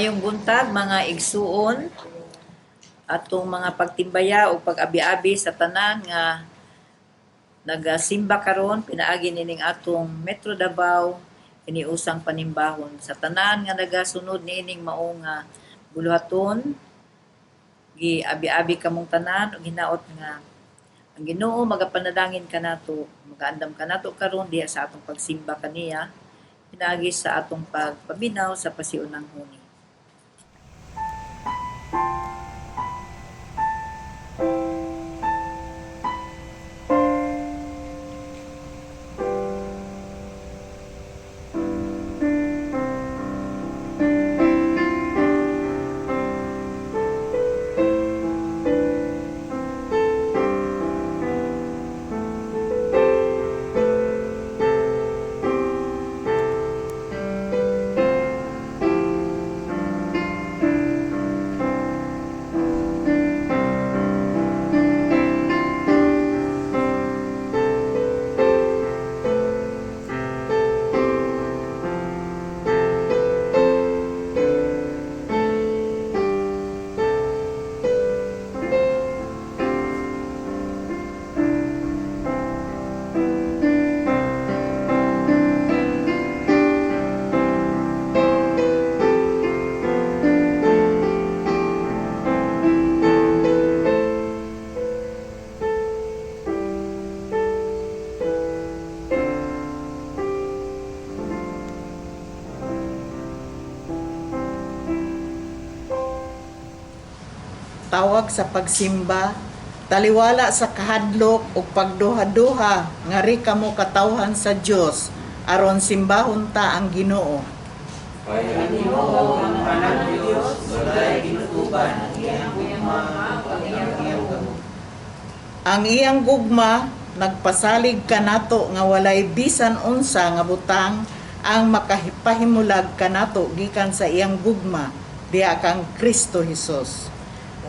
Maayong buntag, mga igsuon, atong mga pagtimbaya o pag-abi-abi sa tanan nga nagasimba karon pinaagi nining atong Metro Davao kiniusang panimbahon, sa tanan nga nagasunod niining mao nga buluhaton, giabi-abi kamong tanan ug hinaot nga ang Ginoo magapanalangin kanato, magaandam kanato karon diha sa atong pagsimba kaniya pinaagi sa atong pagpaminaw sa pasiunang huni. Tawag sa pagsimba, taliwala sa kahadlok ug pagduha-duha, ngari kamo katawhan sa Dios aron simbahon ta ang Ginoo. Kay ang Ginoo ang kanang Dios, walay ginutuban ang iyang gugma ug ang iyang gahom. Ang iyang gugma nagpasalig kanato nga walay bisan unsa nga butang ang makapahimulag kanato gikan sa iyang gugma diha kang Kristo Hesus.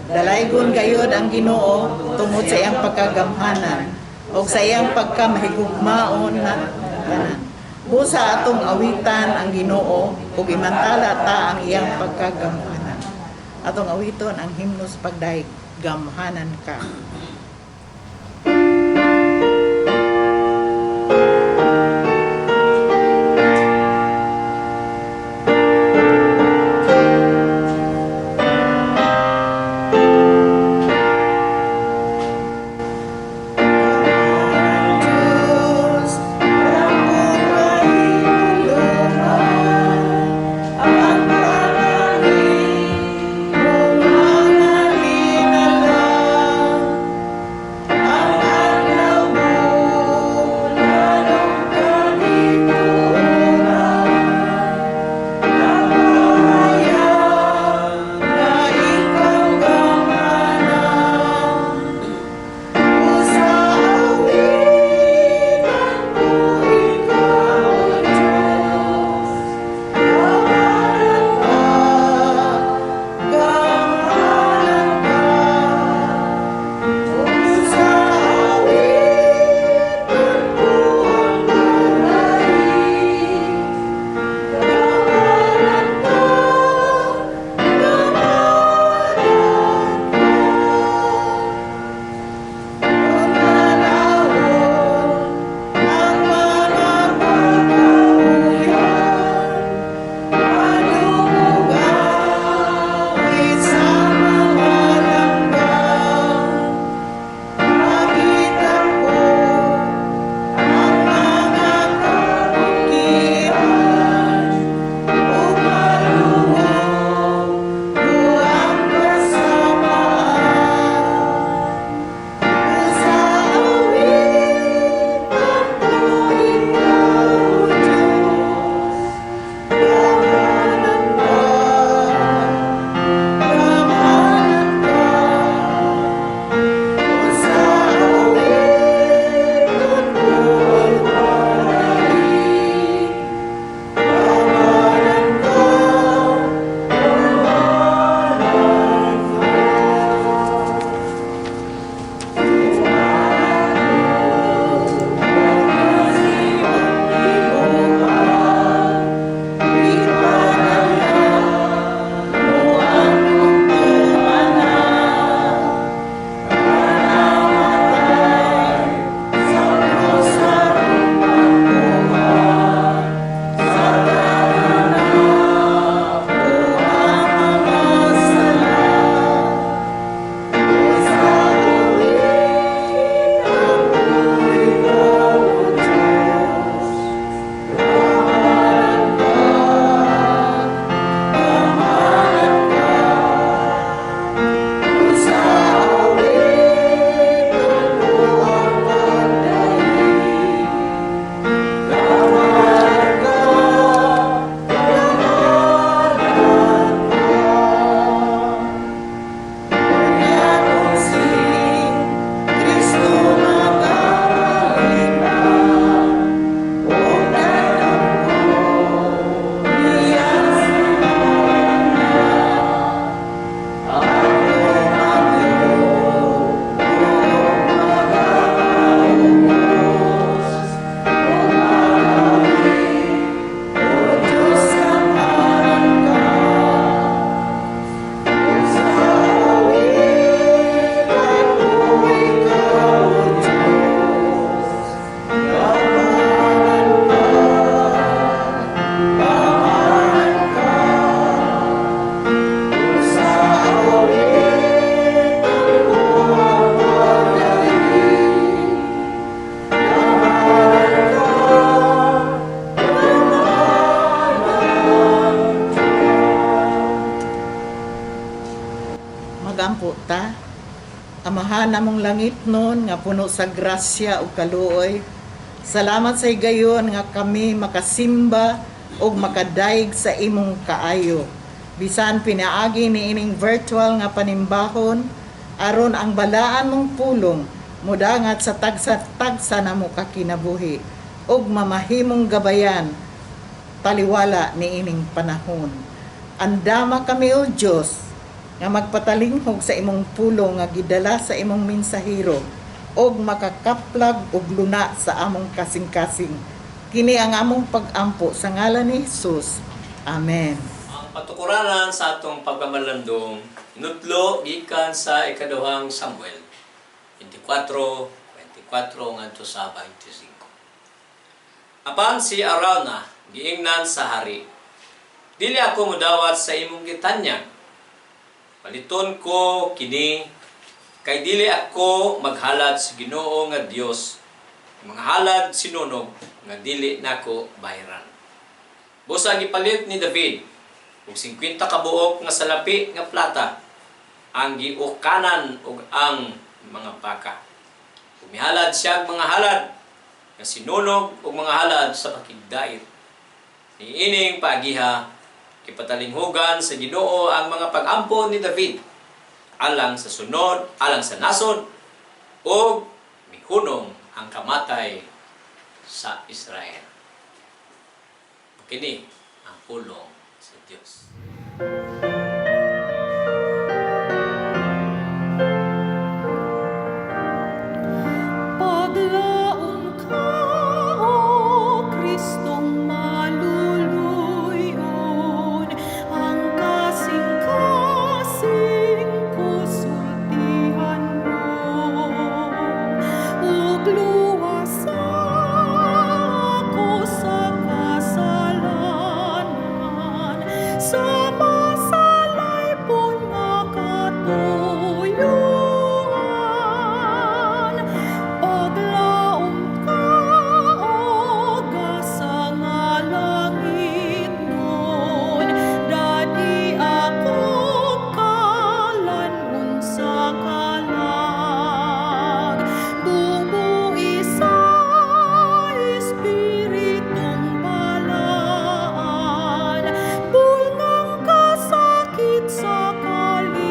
Dalaygon gayod ang Ginoo tungod sa iyang pagkagamhanan ug sa iyang pagkamahigugmaon na tanan. Busa atong awitan ang Ginoo ug imantala ta ang iyang pagkagamhanan. Atong awiton ang himno sa pagdayeg, "Gamhanan Ka." Diyos, ako kahiguluhan, ang pangalit mong mga linalang. Magampo ta. Amahan namong langitnon nga puno sa grasya ug kaluoy. Salamat sa higayon nga kami makasimba ug makadayeg sa imong kaayo. Bisan pinaagi ni ining virtual nga panimbahon, aron ang balaan mong pulong mudangat sa tagsa-tagsa namo ka kinabuhi ug mamahimong gabayan taliwala niining panahon. Andama kami, O Dios, nga magpatalinghog sa imong pulong nga gidala sa imong mensahero ug makakaplag og luna sa among kasing-kasing. Kini ang among pag-ampo sa ngalan ni Jesus. Amen. Ang patukuranan sa atong pagmamalandong inutlo gikan sa ikaduhang Samuel 24:24 ngadto sa 25. Apan si Arauna giingnan sa hari, "Dili ako modawat sa imong gitanyag. Paliton ko kini kay dili ako maghalad sa Ginoo nga Dios mga halad sinunog nga dili nako bayran." Busa gipalit ni David og 50 ka buok nga salapi nga plata ang giukanan ug ang mga baka. Mihalad siya mga halad nga sinunog ug mga halad sa pakigdait. Niining paagiha, gipatalinghugan sa Ginoo ang mga pag-ampo ni David alang sa sunod, alang sa nasod, ug mihunong ang kamatay sa Israel. Kini ang pulong sa Dios. Paglaom ka, O Kristong maluluyon, ang kasing-kasing ko sultihan mo, ug luwasa ako sa kasalanan, sa masalaypon nga katuyuan. Paglaom ka, O gasa nga langitnon, dadi ako kalan-on sa kalag. Bumuhi sa Espiritong balaan, bulngang kasakit sa kalibutan.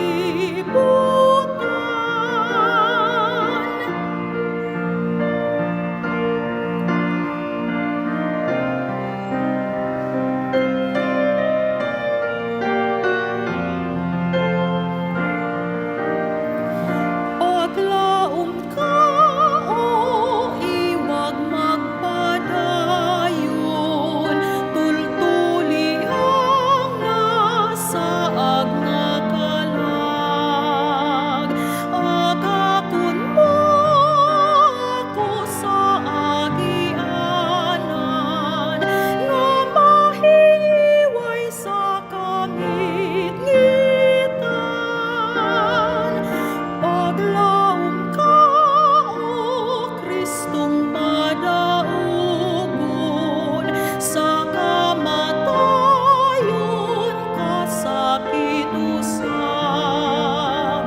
Paglaom ka, O iwag magpadayon, tultuli ang nasaag nga kalag. Agakon mo ako sa agianan, nga mahiway sa kangitngitan. Paglaom ka, O Kristong madaugon, sa kamatayon kasakit usab.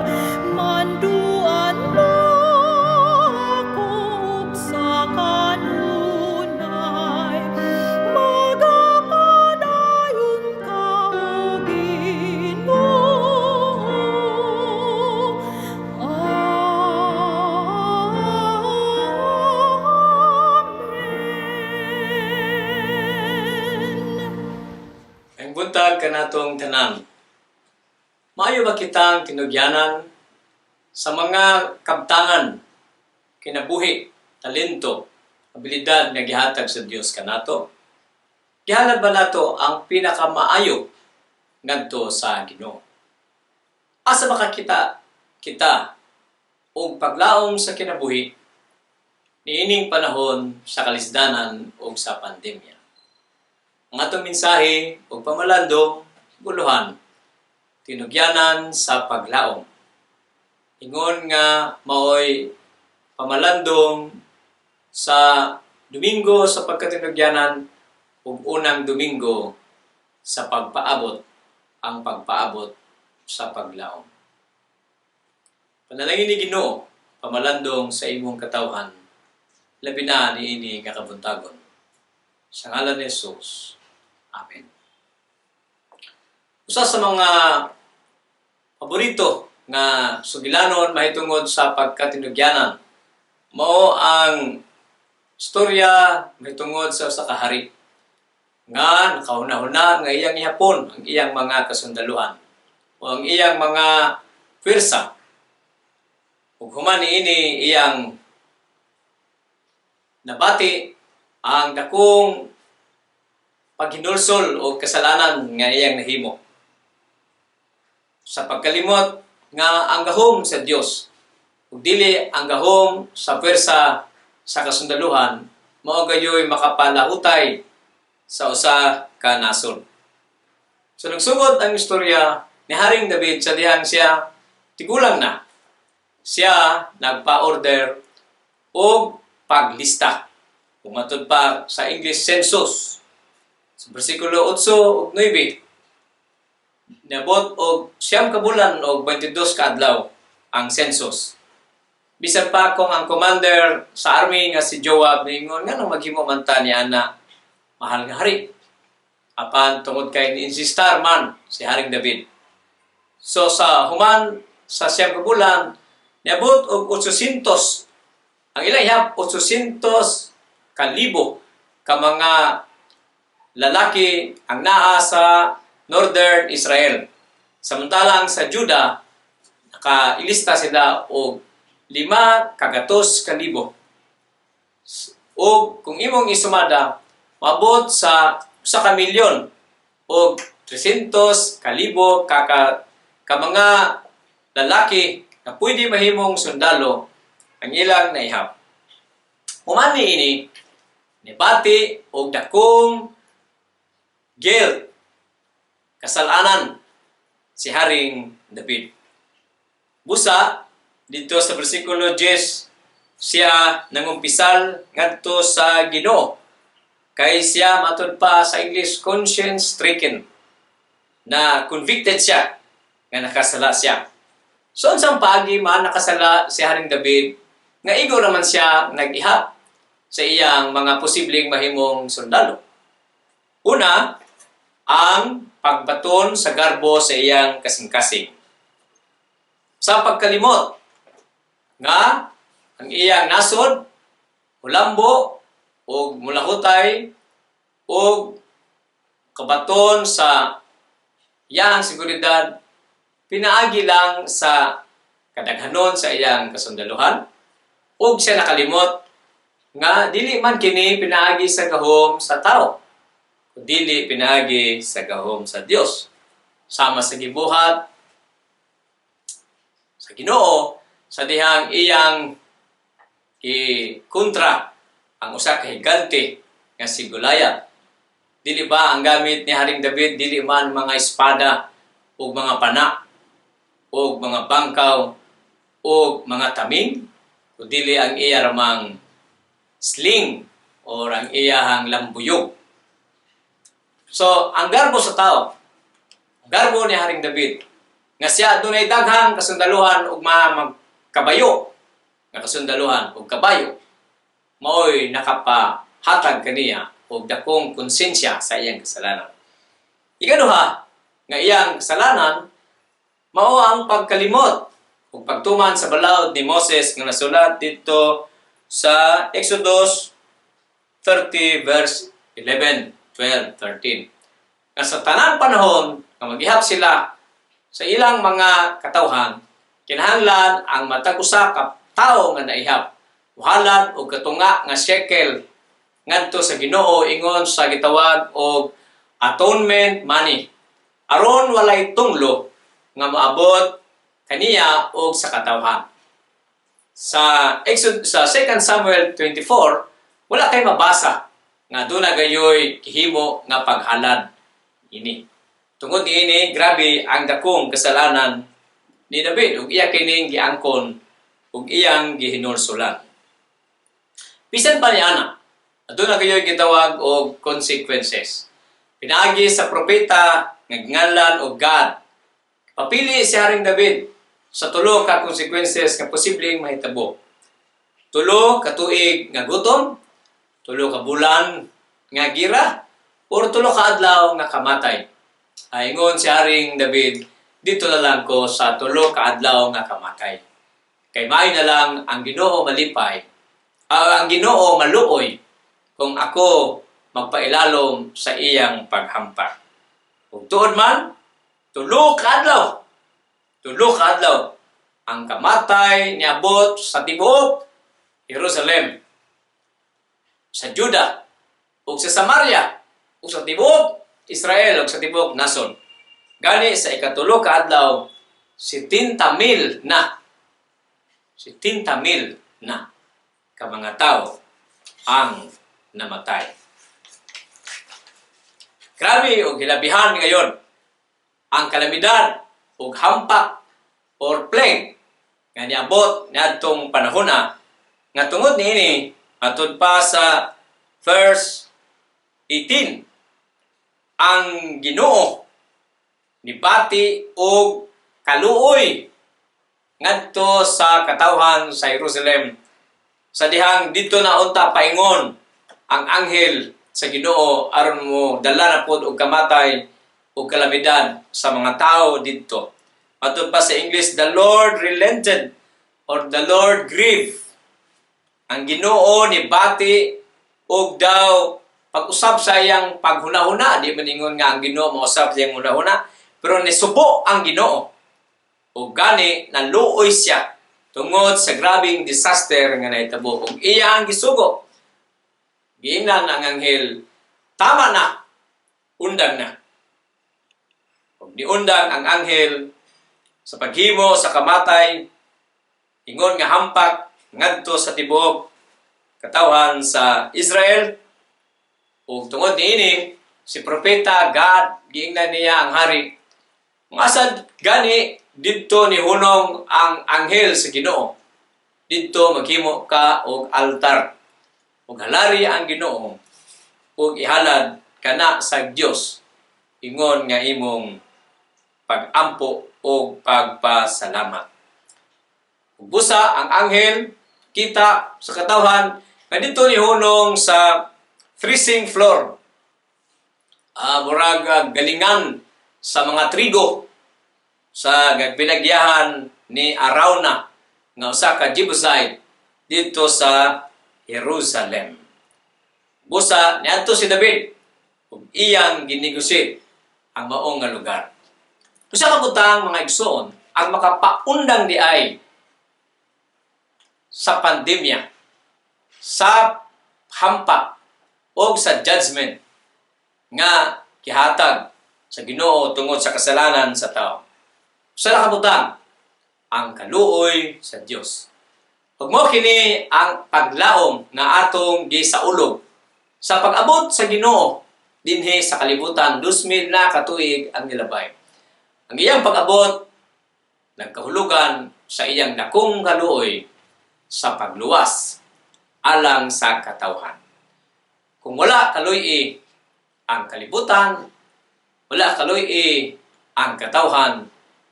Manduan mo ako ug sa kanunay, magapadayon ka, O Ginoo. Amen. Ang buntag kanatong tanan. Maayo ba kitang tinugyanan sa mga kabtangan, kinabuhi, talento, abilidad nga gihatag sa Dios kanato? Gihalad ba nato ang pinakamaayo ngadto sa Ginoo? Asa makakita kita og paglaom sa kinabuhi niining panahon sa kalisdanan o sa pandemya? Ang atong mensahe ug pamalandong guluhan, tinugyanan sa paglaom. Ingon nga maoy pamalandong sa Domingo sa pagkatinugyanan ug unang Domingo sa pagpaabot, ang pagpaabot sa paglaom. Panalangin ni Ginoo, pamalandong sa imong katawhan, labi na niini nga kabuntagon. Sa ngalan ni Jesus. Amen. Usa sa mga paborito nga sugilanon mahitungod sa pagkatinugyanan mao ang istorya mahitungod sa usa ka hari nga nakahuna-huna nga iyang ihapon ang iyang mga kasundaluhan o ang iyang mga pwersa. Ug human niini, iyang nabati ang dakong paghinulsol o kasalanan nga iyang nahimo sa pagkalimot nga ang gahom sa Dios ug dili ang gahom sa pwersa sa kasundaluhan mao gayoy makapalahutay sa usa ka nasod. So nagsugod ang istorya ni Haring David sa dihang siya tigulang na. Siya nagpa-order og paglista. Kung matud pa sa English, census. Sa bersikulo 8 ug 9, niabot og 9 ka bulan og 22 ka adlaw ang census. Bisan pa kung ang commander sa army nga si Joab niingon, "Nganong maghimo man ta ni ana, mahal nga hari?" Apan tungod kay ni-insistar man si Haring David. So sa human sa 9 ka bulan, niabot og 800 ang ilang ihap, 800 kalibo ka mga lalaki ang naa sa Northern Israel. Samantalang sa Juda, nakailista sila og 500,000. O kung imong isumada, maabot sa 1,300,000 kaka ka mga lalaki na pwede mahimong sundalo ang ilang naihap. Human niini, nibati og dakong guilt, kasalanan si Haring David. Busa, dito sa bersikulo 10, siya nangumpisal ngadto sa Ginoo. Kay siya, matud pa sa English, conscience stricken, na convicted siya nga nakasala siya. So unsang paagi man nakasala si Haring David nga igo naman siya nag-ihap sa iyang mga posibleng mahimong sundalo? Una, ang pagbaton sa garbo sa iyang kasing-kasing. Sa pagkalimot nga ang iyang nasod mulambo og mulahutay og kabaton sa iyang seguridad pinaagi lang sa kadaghanon sa iyang kasundaluhan, ug siya nakalimot nga dili man kini pinaagi sa gahom sa tao dili pinaagi sa gahom sa Dios, sama sa gibuhat sa Ginoo sa dihang iyang i-kontra ang usa ka higante nga si Goliath. Dili ba ang gamit ni Haring David dili man mga espada ug mga pana ug mga bangkaw ug mga taming, dili ang iya ramang sling or ang iyahang lambuyog? So, ang garbo sa tao, ang garbo ni Haring David, nga siya dunay daghang kasundaluhan ug mga magkabayo nga kasundaluhan ug kabayo, maoy nakapahatag kaniya og dakong konsensya sa iyang kasalanan. Ikaduha nga iyang kasalanan mao ang pagkalimot ug pagtuman sa balaod ni Moses nga nasulat dito sa Exodus 30 verse 11, 12, 13. Nga sa tanang panahon nga maghihap sila sa ilang mga katawhan, kinahanglan ang matag usa ka tawo nga naihap muhalad og katunga nga shekel ngadto sa Ginoo ingon sa gitawag og atonement money aron walay tunglo nga moabot kaniya og sa katawhan. Sa Exod, sa 2 Samuel 24, wala kay mabasa nga duna gayoy gihimo nga paghalad ini. Tungod niini, grabe ang dakong kasalanan ni David ug iya kining giangkon ug iyang gihinulsulan. Bisan pa ni ana, aduna gayoy gitawag og consequences. Pinaagi sa propeta nga ngalan og Gad. Papili si Haring David. sa tulo ka consequences nga posibleng mahitabo. 3 ka tuig nga gutom, 3 ka bulan nga gira, or 3 ka adlaw nga kamatay. Ay, ingon si Haring David, "Didto na lang ko sa 3 ka adlaw nga kamatay. Kay maayo na lang ang Ginoo malipay, ang Ginoo maluoy kung ako magpailalom sa iyang paghampak." Ug tuod man, 3 ka adlaw, 3 ka adlaw, ang kamatay niabot sa tibuok Jerusalem, sa Juda, ug sa Samaria, ug sa tibuok Israel, ug sa tibuok nason. Gani sa ika-3 ka adlaw, 70 mil na. 70 mil na ka mga tao ang namatay. Grabe og hilabihan ngayon ang kalamidad ug hampak or plague nga niabot niadtong panahona nga tungod niini, matud pa sa verse 18, ang Ginoo nibati og kaluoy ngadto sa katawhan sa Jerusalem sa dihang didto na unta paingon ang anghel sa Ginoo aron mo dala na pod og kamatay ug kalamidad sa mga tao didto. Matud pa sa English, "The Lord relented" or "The Lord grieved." Ang Ginoo ni bati og daw pag-usab sa iyang paghunahuna, di man ingon nga ang Ginoo mousab sa iyang hunahuna, pero nisubo ang Ginoo. Ug gani naluoy siya tungod sa grabing disaster nga nahitabo ug iya ang gisugo. Giingnan ang anghel, "Tama na, undang na." Ug niundang ang anghel sa paghimo sa kamatay ingon nga hampak ngadto sa tibuok katawhan sa Israel. Ug tungod niini, si propeta Gad, giingnan niya ang hari kung asa gani didto nihunong ang anghel sa Ginoo, didto maghimo ka og altar ug halari ang Ginoo ug ihalad kana sa Dios ingon nga imong pagampo o pagpasalamat. Ug busa ang anghel kita sa katawhan nga didto nihunong sa threshing floor. Murag galingan sa mga trigo sa pinagyahan ni Arauna nga usa ka Jebusite didto sa Jerusalem. Busa niadto si David ug iyang ginegosyate ang maong nga lugar. Usa ka butang, mga igsoon, ang makapaundang diay sa pandemya, sa hampak o sa judgment nga gihatag sa Ginoo tungod sa kasalanan sa tao. Usa ka butang, ang kaluoy sa Dios. Ug mao kini ang paglaom nga atong gisaulog sa pag-abot sa Ginoo dinhi sa kalibutan 2000 na katuig ang nilabay. Ang iyang pag-abot nagkahulugan sa iyang dakong kaluoy sa pagluwas alang sa katawhan. Kung wala kaluy ang kalibutan, wala kaluy ang katawhan,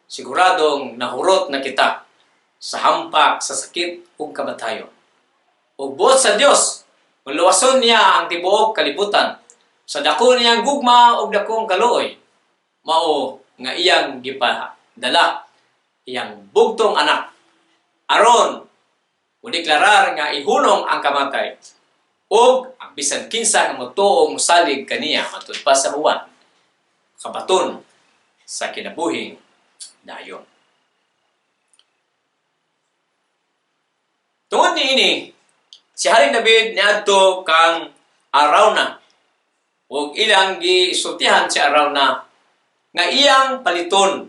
siguradong nahurot na kita sa hampak, sa sakit ug kamatayon. Ug buot sa Dios, luwason niya ang tibuok kalibutan sa dako niyang gugma ug dakong kaluoy, mao nga iyang gipadala iyang bugtong anak aron modeklarar nga ihunong ang kamatay ug ang bisan kinsa nga motuo, mosalig kaniya, matud pa sa Juan, kabaton sa kinabuhing dayon. Tungod niini, si Haring David niadto kang Arauna ug ilang gisultihan si Arauna nga iyang paliton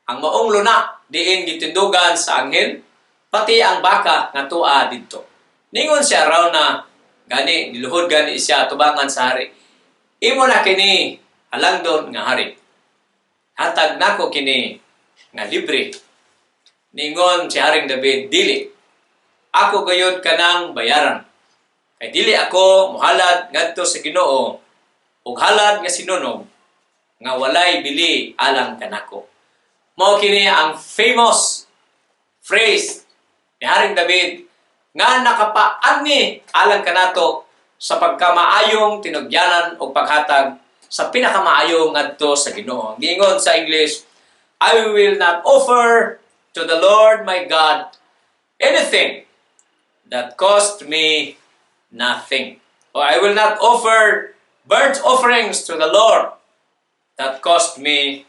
ang maong luna diin gitindugan sa anghel, pati ang baka nga tua didto. Ningon si Arauna, gani niluhod gani siya tubangan sa hari, "Imo na kini, halangdon nga hari. Hatag nako kini nga libre." Ningon si Haring David, "Dili. Ako gayud kanang bayaran. Kay dili ako muhalad ngadto sa Ginoo og halad nga sinunog nga walay bili alang kanako." Mao kini ang famous phrase ni Haring David nga nakapaagni alang kanato sa pagkamaayong tinugyanan o paghatag sa pinakamaayo ngadto sa Ginoo. Giingon sa English, "I will not offer to the Lord my God anything that cost me nothing." Or "I will not offer burnt offerings to the Lord that cost me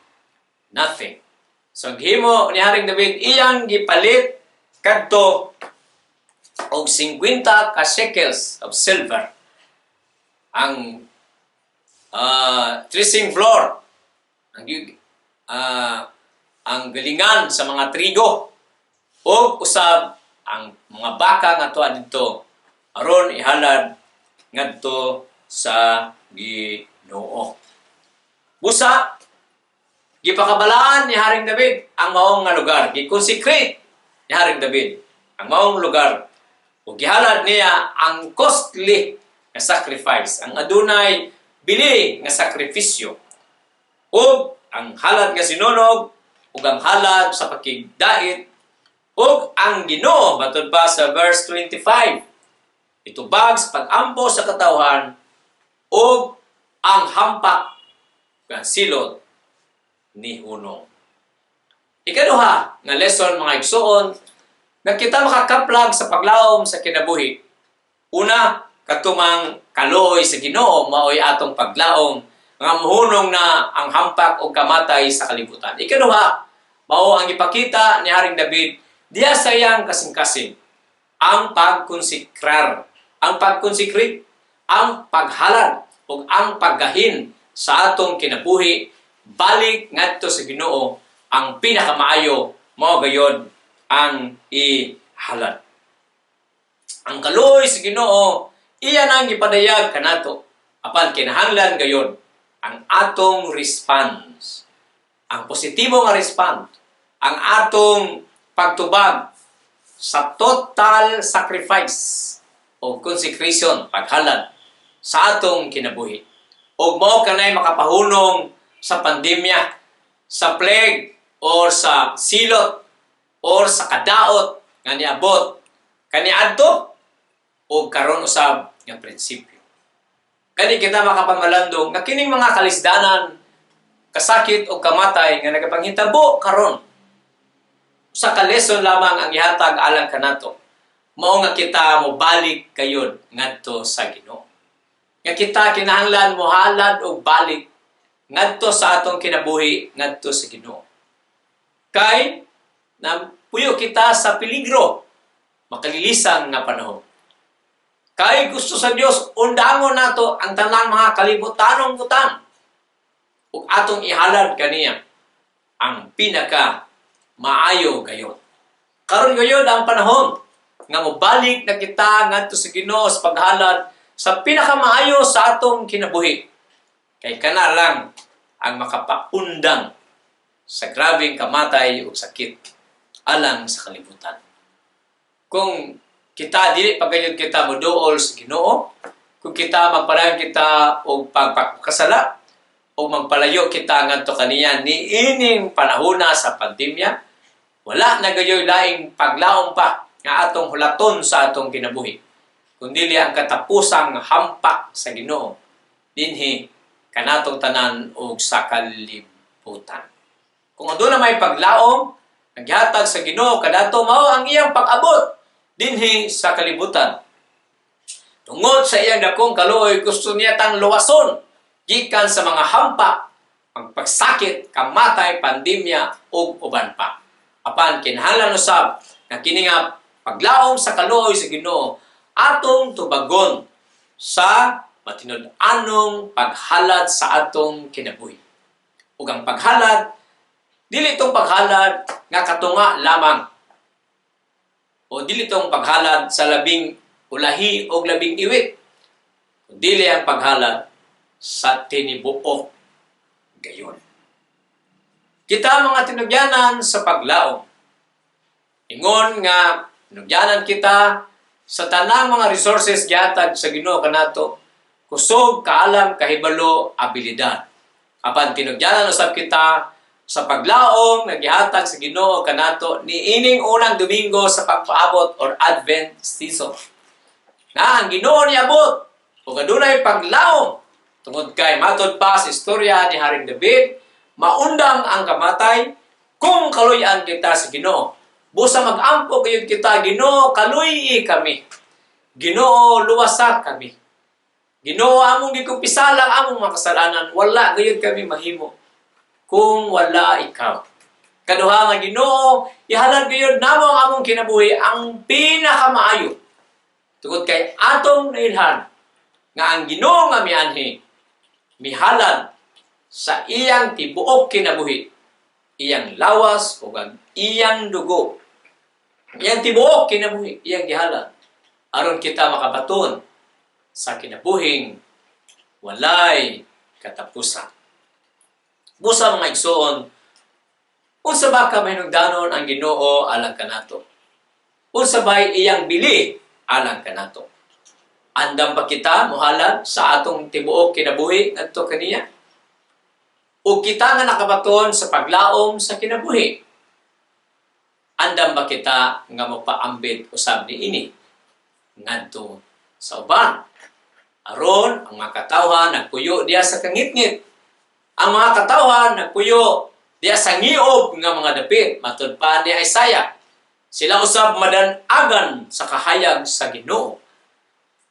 nothing." So gihimo ni Haring David, iyang gipalit kadto og 50 ka shekels of silver ang threshing floor, ang galingan sa mga trigo o usab ang mga baka nga tuwa didto aron ihalad ngadto sa Ginoo. Busa gipakabalaan ni Haring David ang maong nga lugar, gi-consecrate ni Haring David ang maong lugar ug gihalad niya ang costly nga sacrifice, ang adunay bili nga sakripisyo ug ang halad nga sinunog ug ang halad sa pakigdait. Ug ang Ginoo, matud pa sa verse 25, itubag sa pag-ampo sa katawhan ug ang hampak nga silot ni hunong. Ikaduha nga lesson, mga igsuon, nga kita makakaplag sa paglaom sa kinabuhi. Una, katumang kaluoy sa Ginoo maoy atong paglaom nga muhunong na ang hampak o kamatay sa kalibutan. Ikaduha, mao ang ipakita ni Haring David diya sa iyang kasing-kasing, ang pagkonsikrar, ang pag-consecrate, ang paghalad ug ang paggahin sa atong kinabuhi balik ngadto sa Ginoo. Ang pinakamaayo mao gayod ang ihalad. Ang kaluoy sa Ginoo, iya nang gipadayag kanato, apan kinahanglan gayod ang atong response. Ang positibo nga response, ang atong pagtubag sa total sacrifice o consecration, paghalad sa atong kinabuhi. Og mao kanay makapahunong sa pandemya, sa plague, or sa silot, or sa kadaot nga niabot kaniadto o karon usab nga prinsipyo. Kani kita makapamalandong nga kining mga kalisdanan, kasakit o kamatay nga nagapanghitabo karon, sa ka-lesson lamang ang ihatag alang kanato. Mao nga kita mobalik gayod ngadto sa Ginoo. Nga kita kinahanglan mohalad og balik ngadto sa atong kinabuhi ngadto sa Ginoo. Kay napuyo kita sa peligro makalilisang nga panahon. Kay gusto sa Dios undangon nato ang tanang mga kalibutanong butang ug atong ihalad kaniya ang pinaka maayo gayon. Karon gayon ang panahon nga mobalik na kita ngadto sa Ginoo sa paghalad sa pinakamaayo sa atong kinabuhi. Kay kana lang ang makapaundang sa grabeng kamatay ug sakit alang sa kalibutan. Kung kita dili pa gayud kita moduol sa Ginoo, kung kita magpadayon kita og pagpakasala o magpalayo kita ngadto kaniya niining panahona sa pandemya, wala na gayoy laing paglaom pa nga atong hulaton sa atong kinabuhi kundi ang katapusang hampak sa Ginoo dinhi kanatong tanan og sa kalibutan. Kung aduna may paglaom naghatag sa Ginoo kadato, mao ang iyang pag-abot dinhi sa kalibutan. Tungod sa iyang dakong kaluoy, gusto niya tang luwason gikan sa mga hampak, ang pagsakit, kamatay, pandemya ug uban pa. Apan kinahanglan usab nga kini nga paglaom sa kaluoy sa Ginoo atong tubagon sa matinud-anong paghalad sa atong kinabuhi. Ug ang paghalad, dili itong paghalad nga katunga lamang o dili itong paghalad sa labing ulahi o labing iwit, dili ang paghalad sa tinibuok gayon. Kita mga tinugyanan sa paglaom. Ingon nga tinugyanan kita sa tanang mga resources gihatag sa Ginoo kanato, kusog, kaalam, kahibalo, abilidad. Apan tinugyanan usab kita Sa paglaom nga gihatag sa Ginoo kanato niining unang Domingo sa pagpaabot or Advent season. Nga ang Ginoo niabot ug adunay paglaom tungod kay matod pa sa istorya ni Haring David, maundang ang kamatay kung kaluy-an kita sa Ginoo. Busa mag-ampo gayud kita, "Ginoo, kaluy-i kami. Ginoo, luwasa kami. Ginoo, among gikumpisal ang among mga kasalanan. Wala gayud kami mahimo kung wala ikaw." Kaduha nga, "Ginoo, ihalad gayud namo ang among kinabuhi ang pinakamaayo." Tungod kay atong nailhan nga ang Ginoo nga mianhi mihalad sa iyang tibuok kinabuhi, iyang lawas ug ang iyang dugo. Ang iyang tibuok kinabuhi, iyang gihalad aron kita makabaton sa kinabuhing walay katapusan. Busa, mga igsoon, unsa ba ka mahinungdanon ang Ginoo alang kanato? Unsa ba'y iyang bili alang kanato? Andam ba kita mohalad sa atong tibuok kinabuhi ngadto kaniya? O kita nga nakabaton sa paglaom sa kinabuhi, andam ba kita nga mopaambit usab niini ngadto sa uban? Aron ang mga katawhan nagpuyo diya sa kangitngit. Ang mga katawhan nagpuyo diya sa ngiob nga mga dapit. Matud pa ni Isaiah, sila usab madan-agan sa kahayag sa Ginoo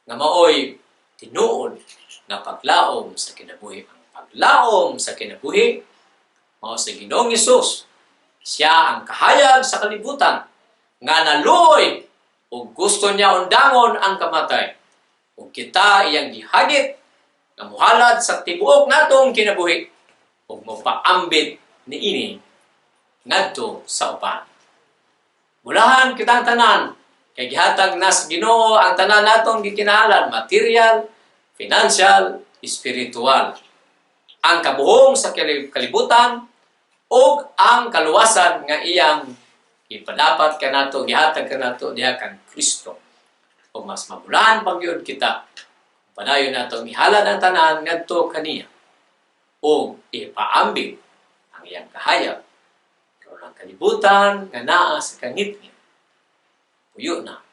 nga maoy tinuod nga paglaom sa kinabuhi. Ang paglaom sa kinabuhi mao sa Ginoong Hesus. Siya ang kahayag sa kalibutan nga naluoy ug gusto niya undangon ang kamatay. Ug kita iyang gihagit nga muhalad sa tibuok natong kinabuhi ug mopaambit niini ngadto sa uban. Bulahan kitang tanan kay gihatag na sa Ginoo ang tanan natong gikinahanglan, material, financial, spiritual. Ang kabuhong sa kalibutan ug ang kaluwasan nga iyang ipadapat kanato, gihatag kanato diha kang Kristo. Ug mas mabulahan pa gyud kita padayon natong ihalad ang tanan ngadto kaniya ug ipaambit ang iyang kahayag aron ang kalibutan nga naa sa kangitngit puyo na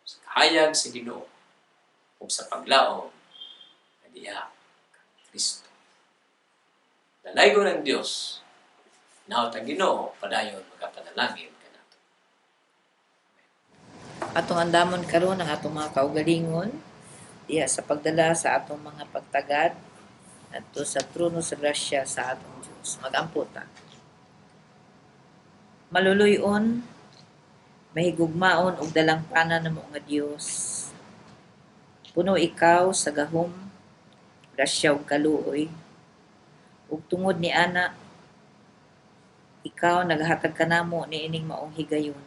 sa kahayag sa Ginoo ug sa paglaom nga diha kang Kristo. Dalaygon ang Dios. Hinaot ang Ginoo padayon magapanalangin kanato. Atong andamon karon ang atong mga kaugalingon diha sa pagdala sa atong mga pagtagad adto sa trono sa grasya sa atong Dios. Magampo ta. Maluluy-on, mahigugmaon ug dalangpanan namo nga Dios. Puno ikaw sa gahom, grasya ug kaluoy. Ug tungod ni ana, ikaw naghatag kanamo niining maong higayon.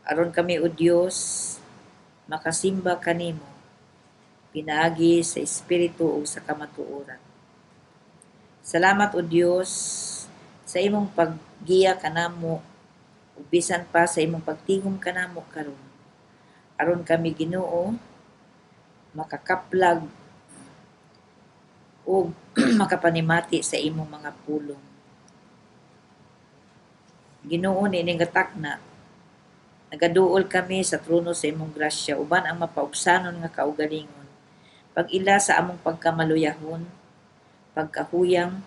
Aron kami, o Dios, makasimba kanimo pinaagi sa espiritu ug sa kamatuoran. Salamat, o Dios, sa imong paggiya kanamo ug bisan pa sa imong pagtigom kanamo karon. Aron kami, Ginoo, makakaplag ug makapanimati sa imong mga pulong. Ginoo, niining takna nagaduol kami sa trono sa imong grasya uban ang mapaubsanon nga kaugalingon. Pag-ila sa among pagkamaluyahon, pagkahuyang,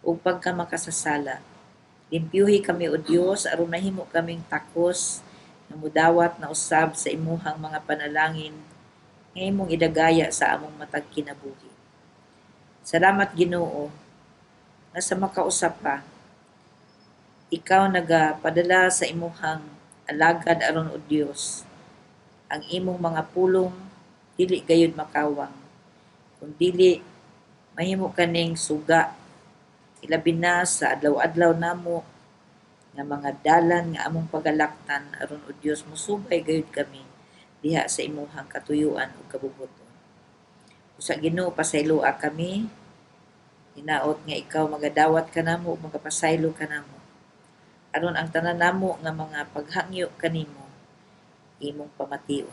ug pagkamakasasala. Limpyuhi kami, o Dios, aron mahimo kaming takos nga mudawat na usab sa imuhang mga panalangin nga imong idagaya sa among matag kinabuhi. Salamat, Ginoo, nga sa makausap pa ikaw nagapadala sa imuhang alagad aron, o Dios, ang imong mga pulong dili gayud makawang kun dili mahimo kaning suga, ilabi na sa adlaw-adlaw namo nga mga dalan nga among pagalaktan, aron, o Dios, mosubay gayud kami diha sa imuhang katuyuan ug kabubut-on. Usa, Ginoo, pasayloa kami. Hinaot nga ikaw magadawat kanamo ug magapasaylo kanamo aron ang tanan namo nga mga paghangyo kanimo imong pamation.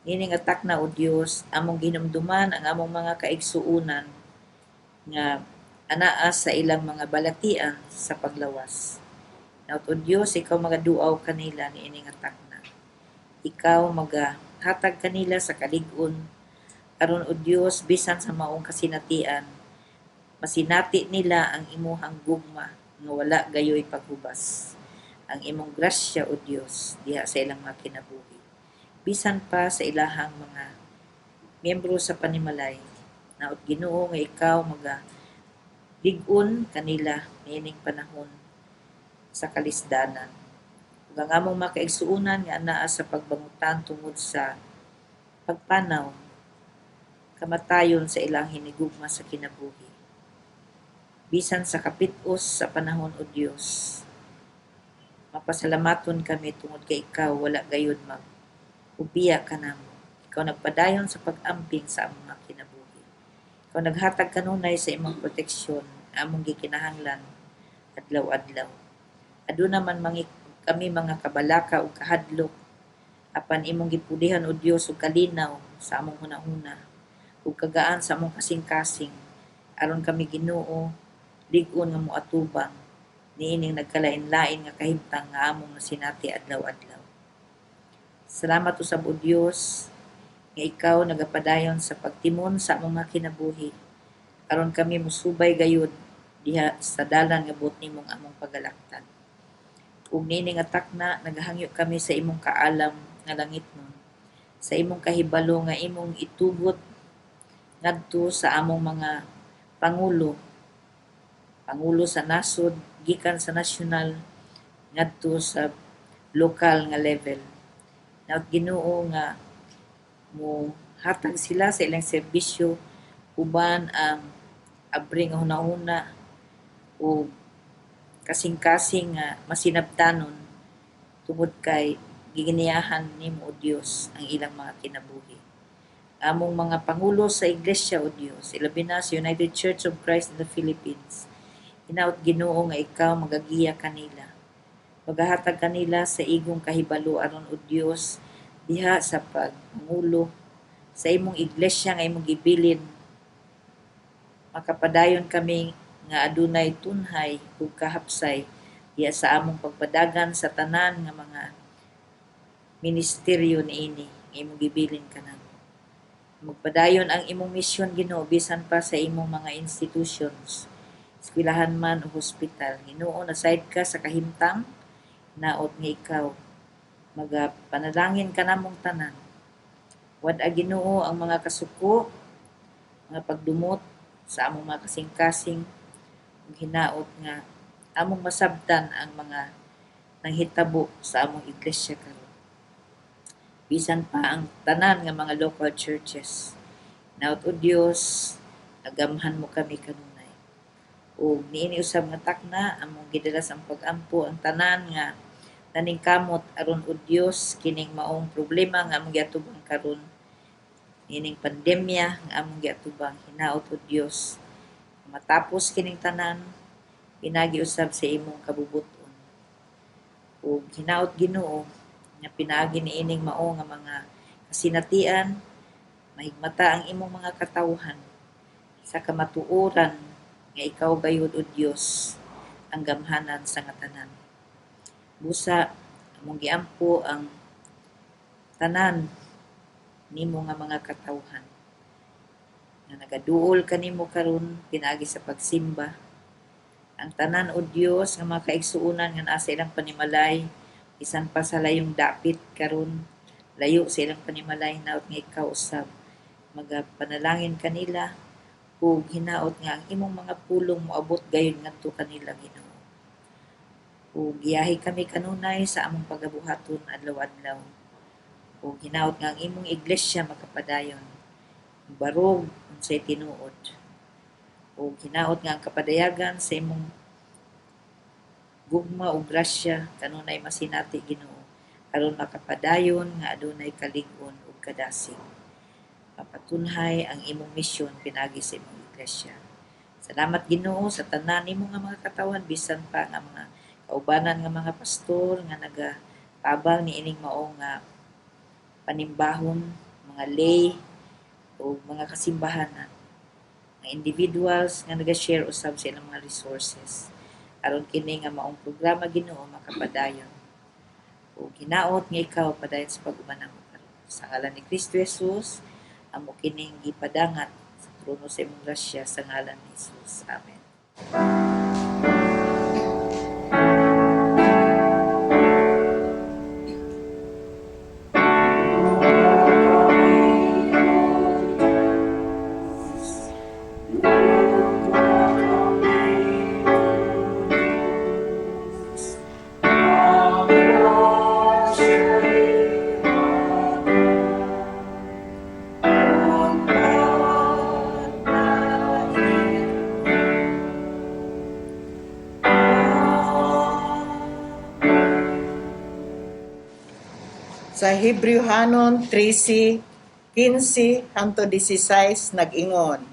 Niining takna, o Dios, among gihinumduman ang among mga kaigsuonan nga anaa sa ilang mga balatian sa paglawas. Hinaot, O Dios, ikaw magaduaw kanila niini nga takna. Ikaw magahatag kanila sa kalig-on aron, O Dios, bisan sa maong kasinatian, masinati nila ang imuhang gugma nga wala gayoy paghubas. Ang imong grasya, O Dios, diha sa ilang mga kinabuhi. Bisan pa sa ilahang mga miyembro sa panimalay. Hinaot, Ginoo, nga ikaw maga lig-on kanila niining panahon sa kalisdanan. Ug ang among mga kaigsuonan nga anaa sa pagbangutan tungod sa pagpanaw, kamatayon sa ilang hinigugma sa kinabuhi. Bisan sa kapit-os sa panahon, O Dios, mapasalamaton kami tungod kay ikaw wala gayud mag ubiya kanamo. Ikaw nagpadayon sa pag-amping sa among mga kinabuhi. Ikaw naghatag kanunay sa imong proteksyon among gikinahanglan adlaw-adlaw. Aduna man kami mga kabalaka ug kahadlok, apan imong gipulihan, O Dios, og kalinaw sa among hunahuna ug kagaan sa among kasing-kasing aron kami, Ginoo, lig-on nga moatubang niining nagkalain-lain nga kahimtang nga among nasinati adlaw-adlaw. Salamat usab, O Dios, nga ikaw nagapadayon sa pagtimon sa among mga kinabuhi aron kami mosubay gayud diha sa dalan nga buot nimong among pagalaktan. Ug niini nga takna, nagahangyo kami sa imong kaalam nga langitnon, sa imong kahibalo nga imong itugot ngadto sa among mga pangulo, pangulo sa nasod, gikan sa nasyonal ngadto sa lokal nga level. Hinaot, Ginoo, nga mo hatag sila sa ilang serbisyo uban ang abri nga hunahuna o kasing-kasing nga masinabtanon tungod kay giginiyahan nimo, O Dios, ang ilang mga kinabuhi. Among mga pangulo sa iglesia, O Dios, ilabi na sa United Church of Christ in the Philippines, hinaot, Ginoo, nga ikaw magagiya kanila. Magahatag kanila sa igong kahibalo aron, O Dios, diha sa pagpangulo sa imong iglesia nga imong gibilin, makapadayon kami nga adunay tunhay ug kahapsay diha sa among pagpadagan sa tanan nga mga ministeryo niini nga imong gibilin kanamo. Magpadayon ang imong misyon, Ginoo, bisan pa sa imong mga institutions, eskwelahan man o hospital. Ginoo, nasayod ka sa kahimtang. Hinaot nga ikaw magapanalangin kanamong tanan. Wad-a, Ginoo, ang mga kasuko, mga pagdumot sa among mga kasing-kasing ug hinaot nga among masabtan ang mga nanghitabo sa among iglesia karon. Bisan pa ang tanan nga mga local churches. Hinaot, O Dios, agamhan mo kami kanunay. Ug niini usab nga takna, among gidala sa pag-ampo ang tanan nga naningkamot aron, O Dios, kining maong problema nga among giatubang karon, niining pandemya nga among giatubang, hinaot, O Dios, matapos kining tanan pinaagi usab sa imong kabubuton. Ug hinaot, Ginoo, nga pinaagi niining mao nga mga kasinatian, mahigmata ang imong mga katawhan sa kamatuoran nga ikaw gayud, O Dios, ang gamhanan sa nga tanan. Busa among giampo ang tanan nimo nga mga katawhan nga nagaduol kanimo karon pinaagi sa pagsimba. Ang tanan, O Dios, nga mga kaigsuonan nga naa sa ilang panimalay, bisan pa sa layong dapit karon, layo sa ilang panimalay, hinaot nga ikaw usab magapanalangin kanila ug hinaot nga ang imong mga pulong moabot gayud ngadto kanila, Ginoo. Ug giyahi kami kanunay sa among pagabuhaton adlaw-adlaw. Ug hinaot nga ang imong iglesia makapadayon barog unsay tinuod. Ug hinaot nga ang kapadayagan sa imong gugma ug grasya kanunay masinati, Ginoo, aron makapadayon nga adunay kalig-on ug kadasig. Mapatunhay ang imong misyon pinaagi sa imong iglesia. Salamat, Ginoo, sa tanan nimo nga mga katawhan, bisan pa nga mga kaubanan nga mga pastor nga nagatabang niining mao nga panimbahon, mga lay o mga kasimbahanan. Mga individuals nga naga-share usab sa ilang mga resources aron kini nga maong programa, Ginoo, makapadayon. Ug hinaot nga ikaw padayon sa pag-uban namo karon. Sa ngalan ni Kristo Jesus amo kining gipadangat sa trono sa imong grasya, sa ngalan ni Jesus. Amen. Sa Hebrewhanon 13:15 hangtod 16 nag-ingon,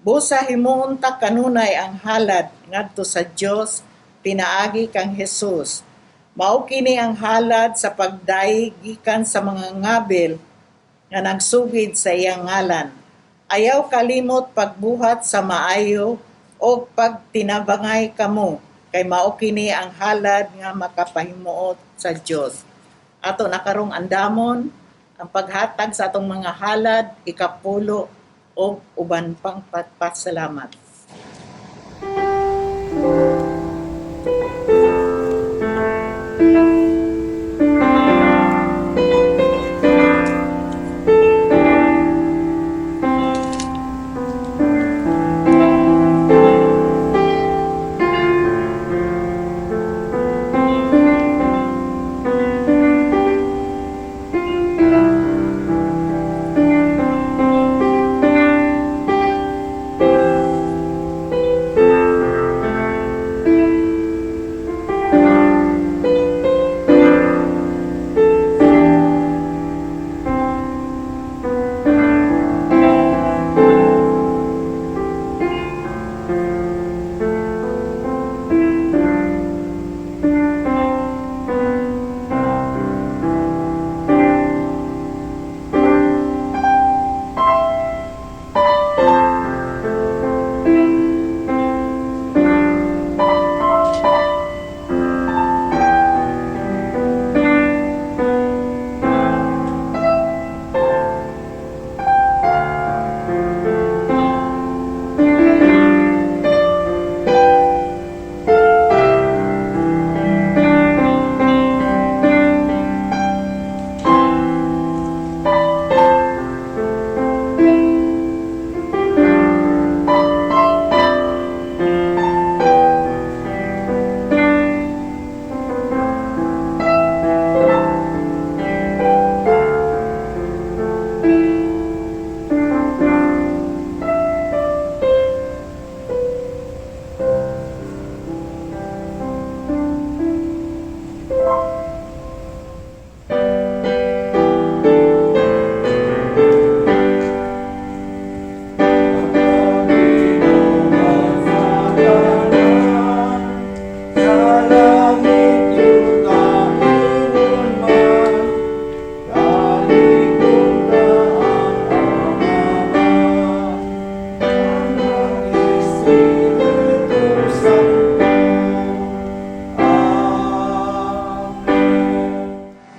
"Busa himuon ta kanunay ang halad ngadto sa Dios pinaagi kang Jesus. Mao kini ang halad sa pagdayeg gikan sa mga ngabil nga nagsugid sa iyang ngalan. Ayaw kalimot pagbuhat sa maayo og pagtinabangay kamo, kay mao kini ang halad nga makapahimuot sa Dios." Ato na karong andamon ang paghatag sa atong mga halad, ikapulo o uban pang pasalamat.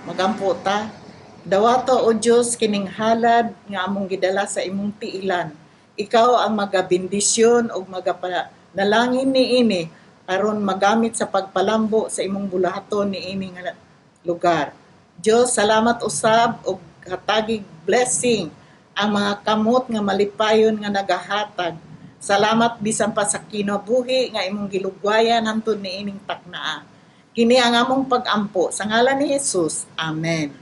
Magampo ta. Dawato, O Dios, kining halad nga among gidala sa imong tiilan. Ikaw ang magabendisyon ug magapanalangin niini aron magamit sa pagpalambo sa imong bulahaton niini nga lugar. Dios, salamat usab ug hatagig blessing ang mga kamot nga malipayon nga nagahatag. Salamat bisan pa sa kinabuhi nga imong gilugwayan hangtod niining taknaa. Kini ang among pag-ampo sa ngalan ni Jesus. Amen.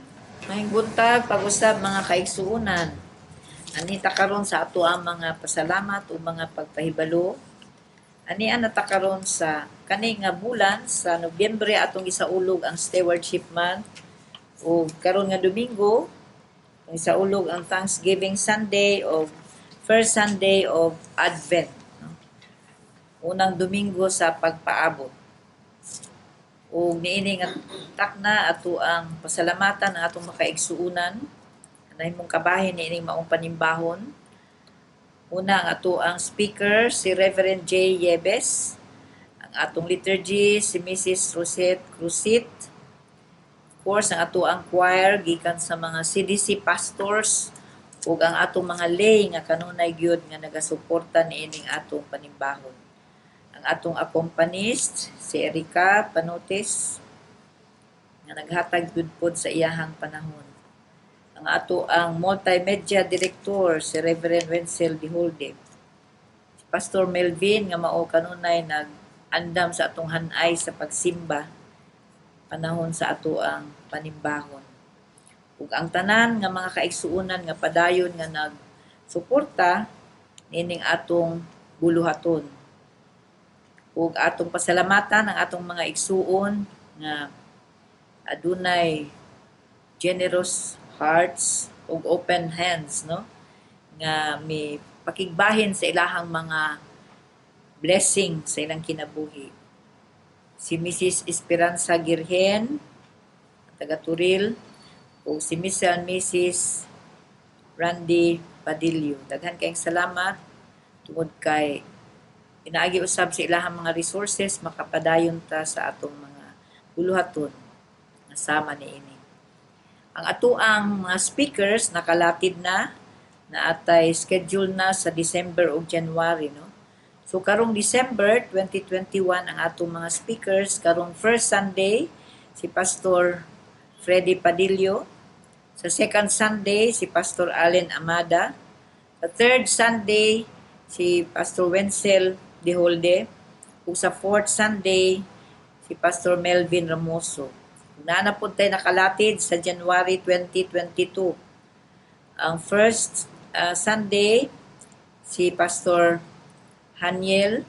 Maayong buntag pag-usab, mga kaigsuonan. Anita karon sa ato ang mga pasalamat o mga pagpahibalo. Ani na ta karon sa kani nga bulan sa Nobyembre, atong gisaulog ang Stewardship Month, o karon nga Domingo ang gisaulog ang Thanksgiving Sunday o first Sunday of Advent, no? Unang Domingo sa pagpaabot. Ug niini nga takna, ato ang pasalamatan ang atong makaigsuonan nahimong kabahin niining maong panimbahon. Una, ang ato ang speaker, si Reverend J. Yebes. Ang atong liturgy, si Mrs. Rosette Crucit. Of course, ang ato ang choir, gikan sa mga CDC pastors, ug ang atong mga lay nga kanunay gyud nga nagasuporta niining atong panimbahon. Ang atong accompanist, si Erika Panotes, nga naghatag gyud pod sa iyahang panahon. Ang ato ang multimedia director, si Reverend Wenzel Diholde. Si Pastor Melvin nga mao kanunay nag-andam sa atong hanay sa pagsimba panahon sa ato ang panimbahon. Ug ang tanan nga mga kaigsuonan nga padayon nga nagsuporta niining atong buluhaton. Ug atong pasalamatan ang atong mga igsuon nga adunay generous hearts ug open hands, no, nga mi pakigbahin sa ilahang mga blessing sa ilang kinabuhi. Si Mrs. Esperanza Girhen, taga Turil, ug si Mr. and Mrs. Randy Padillo. Daghan kayong salamat tungod kay pinaagi usab sa ilahang mga resources makapadayon ta sa atong mga buluhaton nga sama niini. Ang atoang mga speakers nakalatid na na atay schedule na sa December ug January, no. So karong December 2021, ang atong mga speakers karong first Sunday, si Pastor Freddy Padillo, sa second Sunday si Pastor Allen Amada, sa third Sunday si Pastor Wenzel Diholde, ug sa fourth Sunday si Pastor Melvin Ramoso. Naa na pud tay nakalatid sa January 2022. Ang first Sunday si Pastor Haniel,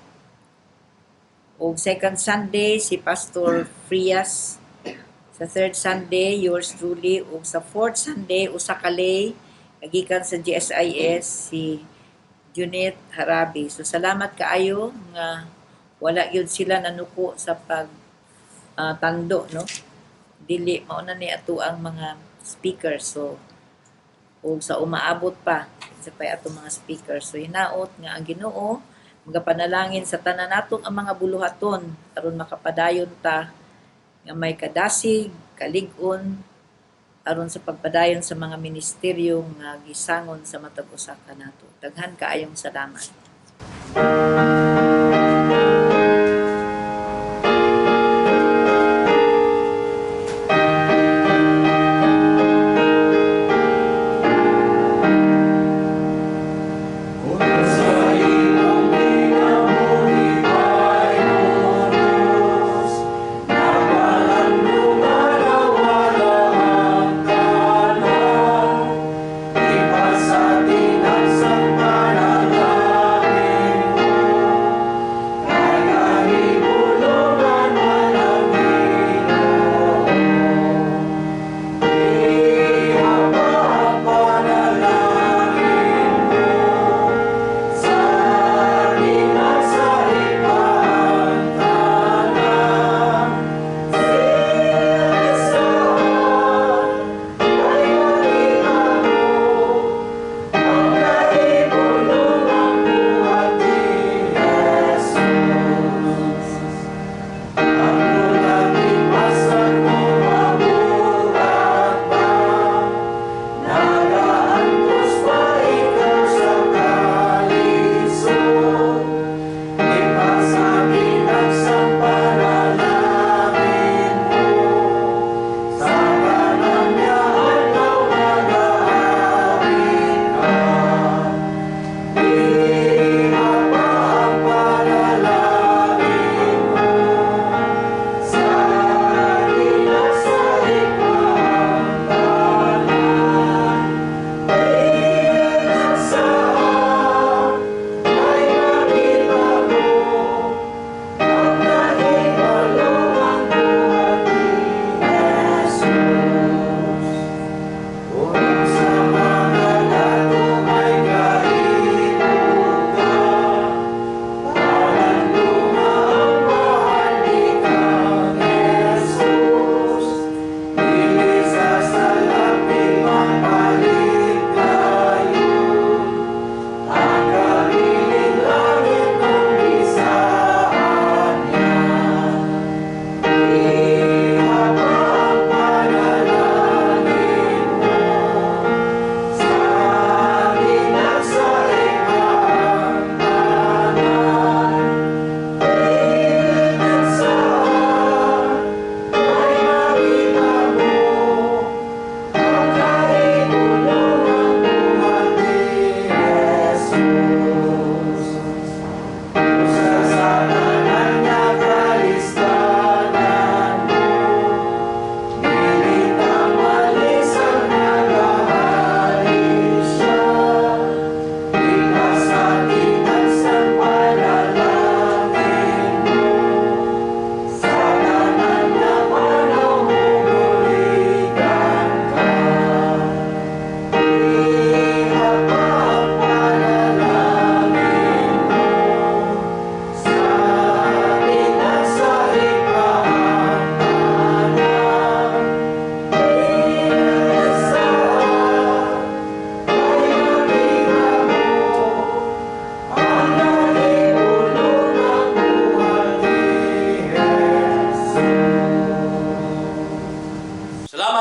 ug second Sunday si Pastor Frias, sa third Sunday yours truly, ug sa fourth Sunday usa ka lay gikan sa GSIS, si Junit Harabi. So salamat kaayo nga wala gyud sila nanuko sa pag tando, no. Dili mao na ni ato ang mga speakers. So ug sa umaabot pa sa pay atong mga speakers. So hinaot nga ang Ginoo magapanalangin sa tanan natong ang mga buluhaton aron makapadayon ta nga may kadasig, kalig-on aron sa pagpadayon sa mga ministeryo nga gisangon sa matag usa kanato. Daghan kaayong salamat. Kung sa imong kinabuhi ay pulos, Napalandungan na wala ang tanan, Ipasatinan sa panalangin mo.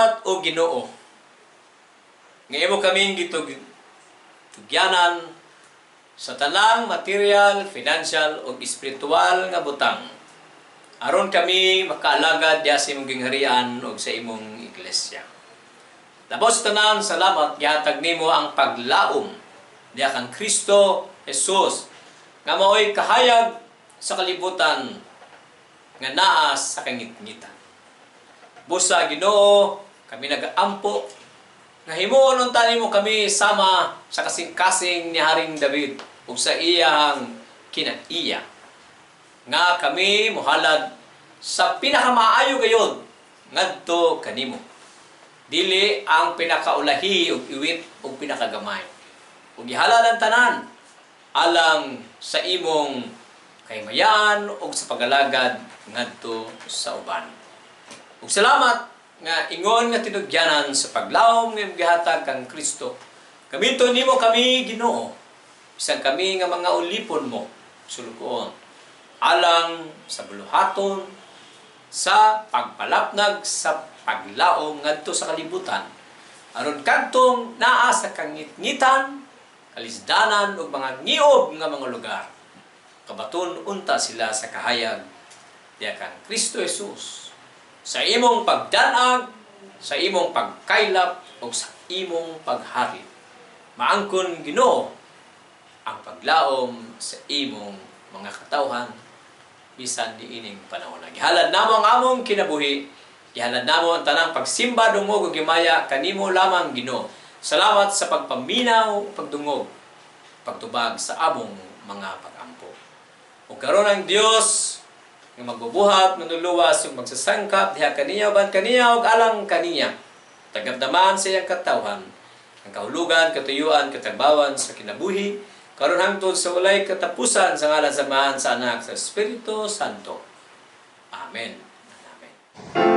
Salamat, o Ginoo, nga imo kaming gitugyanan sa tanang material, financial ug espiritual nga butang aron kami makaalagad diha sa imong gingharian ug sa imong iglesia. Tapos tanan, salamat gihatag nimo ang paglaom diha kang Kristo Jesus nga maoy kahayag sa kalibutan nga naa sa kangitngitan. Busa, Ginoo, kami nagaampo nga himuon unta nimo kami sama sa kasing-kasing ni Haring David ug sa iyang kinaiya nga kami mohalad sa pinakamaayo gayod ngadto kanimo, dili ang pinakaulahi ug iwit ug pinakagamay, ug gihalad ang tanan alang sa imong kahimayan ug sa pagalagad ngadto sa uban. Ug salamat nga ingon nga tinugyanan sa paglaom nga imong gihatag kang Kristo. Gamiton nimo kami, Ginoo, bisan kami nga mga ulipon mo, sulugoon, alang sa buluhaton sa pagpalapnag sa paglaom ngadto sa kalibutan aron kadtong naa sa kangitngitan, kalisdanan ug mga ngiob nga mga lugar, kabaton unta sila sa kahayag diha kang Kristo Jesus sa imong pagdanag, sa imong pagkaylap ug sa imong paghari. Maangkon, Ginoo, ang paglaom sa imong mga katawhan bisan niining panahon. Gihalad namo ang among kinabuhi, gihalad namo ang tanang pagsimba, dungog ug himaya kanimo lamang, Ginoo. Salamat sa pagpaminaw, pagdungog, pagtubag sa among mga pag-ampo. Ug karon, ang Dios nga magbubuhat, manluluwas ug magsasangkap diha kaniya, uban kaniya ug alang kaniya, tagamdaman sa iyang katawhan ang kahulugan, katuyuan, katagbawan sa kinabuhi karon hangtod sa walay katapusan, sa ngalan sa Amahan, sa Anak, sa Espiritu Santo. Amen. Amen.